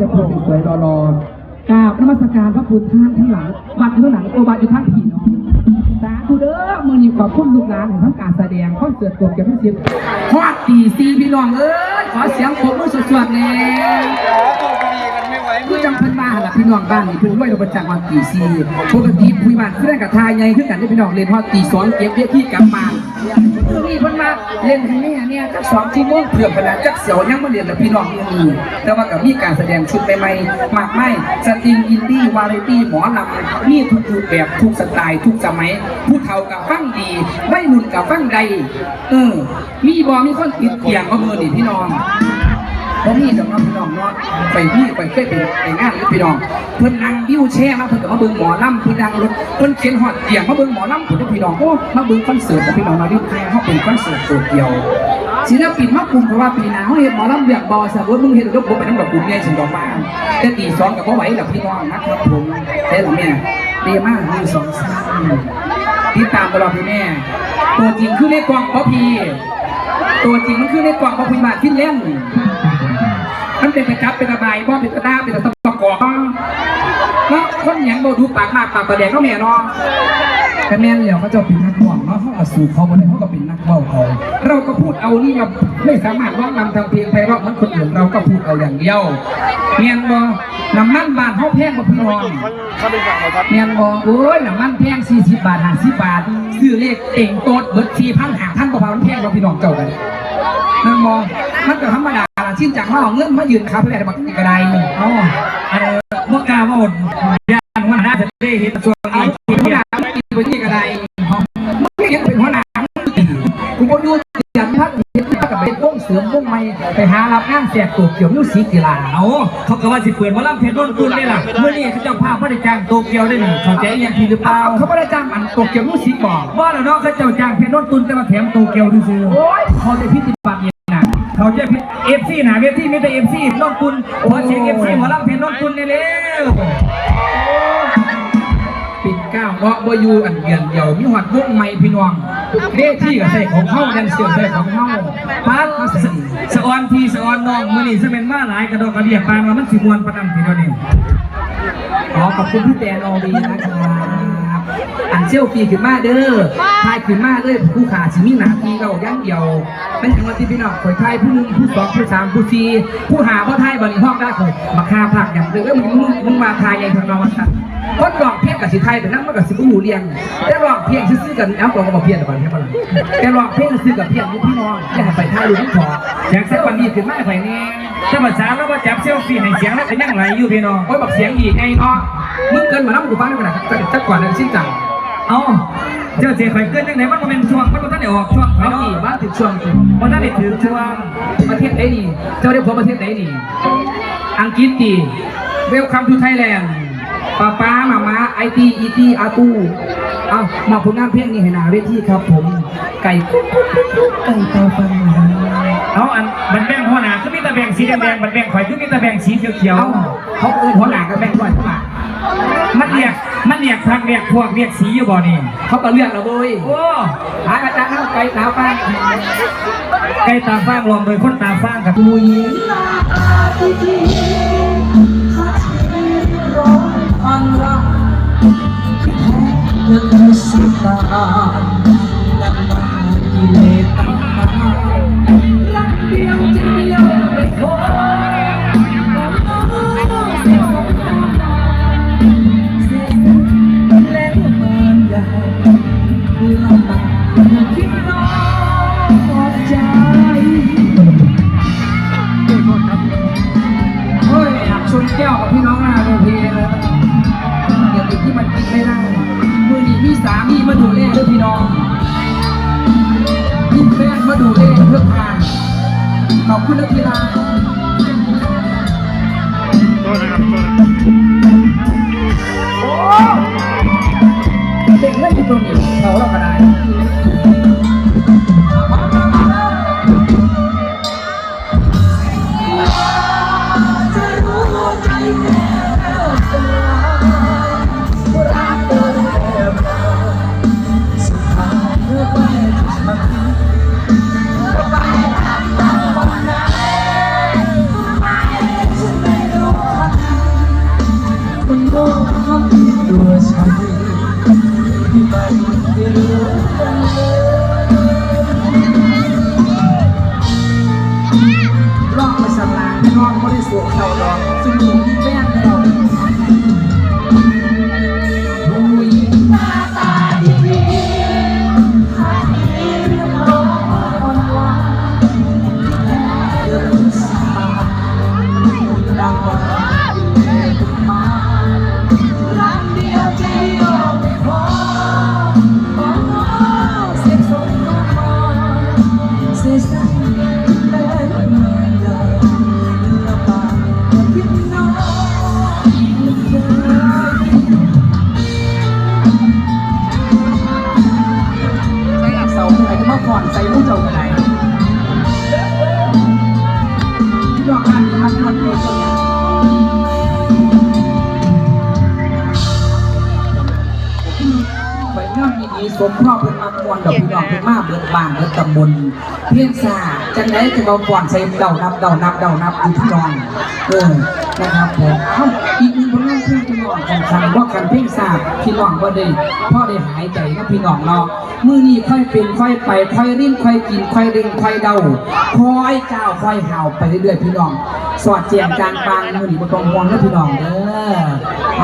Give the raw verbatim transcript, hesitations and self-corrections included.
จะพูดสวยๆหล่อๆ กราบนมัสการพระคุณท่านทั้งหลัง วัดอยู่ข้างหลัง โอวัดอยู่ทางผีเนาะ สาธุเด้อ มื้อนี้ขอบคุณลูกหลานทั้งการแสดงคอนเสิร์ตตัวเกียวทั้งสิ้นฮอดตีสี่พี่น้องเอ้ย ขอเสียงปรบมือสวดๆแหน่ คือจังเพิ่นมาหั่นล่ะพี่น้อง บ้านนี้เพิ่นรวยลงมาจากวันตีสี่ ปกติผู้ใหญ่บ้านคือได้กับทายใหญ่คือกันเด้อพี่น้อง เล่นฮอดตีสองเก็บเวทีกลับบ้าน มื้อนี้เพิ่นมาเล่นให้แม่เนี่ยจักสองชั่วโมงเพิ่มขนาดจักเสียวยังมาเล่นกับพี่น้องอยู่นี่ แต่ว่าก็มีการแสดงชุดใหม่ๆมากมาย สตริง อินดี้ วาไรตี้ หมอลำ มีทุกรูปแบบ ทุกสไตล์ ทุกสมัย ผู้เฒ่าก็ฟังดี วัยรุ่นก็ฟังได้ เออ มีบ่ มีคนติดเตียงบ่มื้อนี้พี่น้อง บ่มีดอกเนาะพี่น้องเนาะ ไปมี ไปเคยไป ไปงานกับพี่น้อง เพิ่นนั่งวีลแชร์มา เพิ่นก็มาเบิ่งหมอลำ เพิ่นนั่งรถ เพิ่นเข็นฮอดเตียงมาเบิ่งหมอลำ พุ้นเด้อพี่น้อง โอ้ มาเบิ่งคอนเสิร์ตนะพี่น้องเนาะ อยู่ไทยเฮาเป็นคอนเสิร์ตโตเกียว ศิลปินมากลุ่ม เพราะว่าปีหน้าเฮาเฮ็ดหมอลำเรื่องบ่ ซะเบิด มึงเฮ็ดเรื่องบ่ไปนำดอกกลุ่มใหญ่ซั่นดอกมา แต่ตีสองก็บ่ไหวแล้วพี่น้องนะครับผม ได้ล่ะแม่ เดมา หนึ่ง สอง สาม ติดตามตลอดพี่แม่ ตัวจริงคือในกล้องบ่พี่ ตัวจริงมันคือในกล้องบ่ พี่บ้านฟินแลนด์ มันเป็นตะจับเป็นตะบายบ่ เป็นตะด้าเป็นตะตะกอกบ่ เนาะ คนหยังบ่ดูปากมากปากปลาแดกเนาะแม่เนาะ ก็แม่นแล้ว เขาเจ้าเป็นนักร้องเนาะ เฮาก็สู้เขาบ่ได้ เฮาก็เป็นนักเว้าเอา เราก็พูดเอานี่ เราไม่สามารถร้องนำทำเพลงไพเราะเหมือนคนอื่น เราก็พูดเอาอย่างเดียว แม่นบ่ น้ำมันบ้านเฮาแพงบ่พี่น้อง แม่นบ่ โอ้ย น้ำมันแพง สี่สิบบาท ห้าสิบบาท ซื้อเลขเต็งโต๊ดเบิด สี่พัน ห้าพัน กว่าบาท มันแพงบ่พี่น้องเจ้ากัน แม่นบ่ มันก็ธรรมดาล่ะ สิ้นจากมาเอาเงินมายืนครับ แพงบักก็ได้ เอ้า อันบ่กล้าเว้า ย่านหัวหน้าจะได้เห็นช่วงนี้ หัวหน้ามันกินไปนี่ก็ได้ มึงเห็นเป็นหัวหน้ามึงตี กูบ่อยู่ เสียงพักเสียงพักกับไปวงเสริมวงใหม่ ไปหารับงานแทรกโตเกียวมิวสิกทีหลัง เอา เขาก็ว่าสิเปิดหมอลำเพชรนนท์กุลนี่ล่ะ มื้อนี้เขาเจ้าภาพบ่ได้จ้างโตเกียวได้นี่ เข้าใจอีหยังผิดหรือเปล่า เขาบ่ได้จ้างอันโตเกียวมิวสิกบ่ บ่ล่ะเนาะ เขาเจ้าจ้างเพชรนนท์กุลแต่ว่าแถมโตเกียวซื่อๆ โอ้ย เขาจะผิดปากเนี่ยนะ เขาจะผิด เอฟซี หน้าเวทีมีแต่ เอฟซี นนท์กุล ขอเสียง เอฟซี หมอลำเพชรนนท์กุลแหน่เร็ว ปิ่นเกล้าเนาะ บ่อยู่อันเดือนเดียว มีฮอดวงใหม่พี่น้อง เวทีก็ใส่ของเฮา แดนเซอร์ใส่ของเฮา ปาดมาใส่ สะออนพี่สะออนน้อง มื้อนี้ซะแม่นมาหลายกระดอกกระเดียปานว่ามันสิม่วนปานนั้นพี่น้องนี่ ขอขอบคุณพี่แตนออลดีนะครับ อันเซลฟี่ขึ้นมาเด้อ ถ่ายขึ้นมาเลย ผู้ขาสิมีหน้าที่เว้าอย่างเดียว มันถึงวันที่พี่น้องข่อยถ่ายผู้หนึ่ง ผู้สอง ผู้สาม ผู้สี่ ผู้ห้าบ่ถ่าย บัดนี้ฮ้องด่าข่อย บักห่าภาคหยังเด้อ เอ้ย มึง มึง มึงมาถ่ายใหญ่ทางนอกว่าซั่น คนร้องเพลงก็สิถ่ายไปนำ มันก็สิบ่ฮู้เรื่อง แต่ร้องเพลงซื่อๆกัน เอาตัวก็บ่เพี้ยนดอกบัดนี้ แต่ร้องเพลงซื่อๆกับเพี้ยนอยู่พี่น้อง อย่าให้ไปถ่ายรูปมันขอ อยากสักวันนี้ขึ้นมาให้ข่อยแหน่ ถ้าภาษาเราบ่จับเซลฟี่ให้เสียงแล้วก็ยังไหลอยู่พี่น้อง โอ้ย บักเสียงดีไงเนาะ มึงเกินหมอลำกูฟังได้ขนาดจัก จักก่อนนะ สิ้นจัง เอ้า เจ้าเสียข่อยเกินจังไหน มันบ่แม่นช่วง มันบ่ทันได้ออกช่วงข่อย เอา เนาะ สิว่าถึงช่วง บ่ทันได้ถึงช่วง ประเทศใดนี่ เจ้าได้ผัวประเทศใดนี่ อังกฤษติ Welcome to Thailand ป๊าป๊า มาม่า ไอตี้ อีตี้ อาตู้ เอา มอบผลงานเพลงนี้ให้หน้าเวทีครับผม ไก่กุ๊กกุ๊กกุ๊กกุ๊ก ไก่ตาฟันหวาน เอา อัน บัดแบ่งหัวหน้าคือมีแต่แบ่งสีแดงๆ บัดแบ่งข่อยคือมีแต่แบ่งสีเขียวๆ เอ้า เขาเอิ้นหัวหน้ากับแบ่งร้อยเท่าไหร่ มันเรียก มันเรียกพรรคเรียกพวกเรียกสีอยู่บ่นี่ เขาก็เลือกแล้วเว้ย โอ้ หาอาจารย์เอาไก่ตาฟัน ไก่ตาฟางรองโดยคนตาฟางกับผู้หญิง โอ้ย อยากชนแก้วกับพี่น้องหน้าเวทีเลย เดี๋ยวติดที่มันกินไม่ได้ มื้อนี้มีสามีมาดูแลเด้อพี่น้อง มีแฟนมาดูแลเพื่อผ่าน ขอบคุณนักกีฬา โทษนะครับ โทษนะครับ โอ้ เด็กเล่นอยู่ตรงนี้ เขาเราก็ได้ พวกเขาดอกซึ่งหนูมีแฟนแล้ว ผู้หญิงหน้าตาดีๆ ใส่เสาผู้ใดจะมาฟ้อนใส่ผู้เจ้าก็ได้ ดอกอันนี้มันมันมีส่วนใหญ่ ไปงานดีๆ สมพ่อเพิ่นมักม่วนดอกพี่น้อง เพิ่นมาเบิดบ้านเบิดตำบล เพียงซ่าจังใด๋จะมาฟ้อนใส่เดานับเดานับเดานับอยู่พี่น้อง เออ นะครับผม เอ้า อีกหนึ่งผลงานเพลงพี่น้อง คันคันว่าคันเพียงซ่าพี่น้องบ่ได้ พอได้หายใจนะพี่น้องเนาะ มื้อนี้ค่อยเป็นค่อยไป ค่อยรินค่อยกิน ค่อยเล่นค่อยเดา ค่อยก้าวค่อยห่าวไปเรื่อยๆ พี่น้อง สอดแจ้งจางปาง มื้อนี้บ่ต้องห่วงนะพี่น้องเด้อ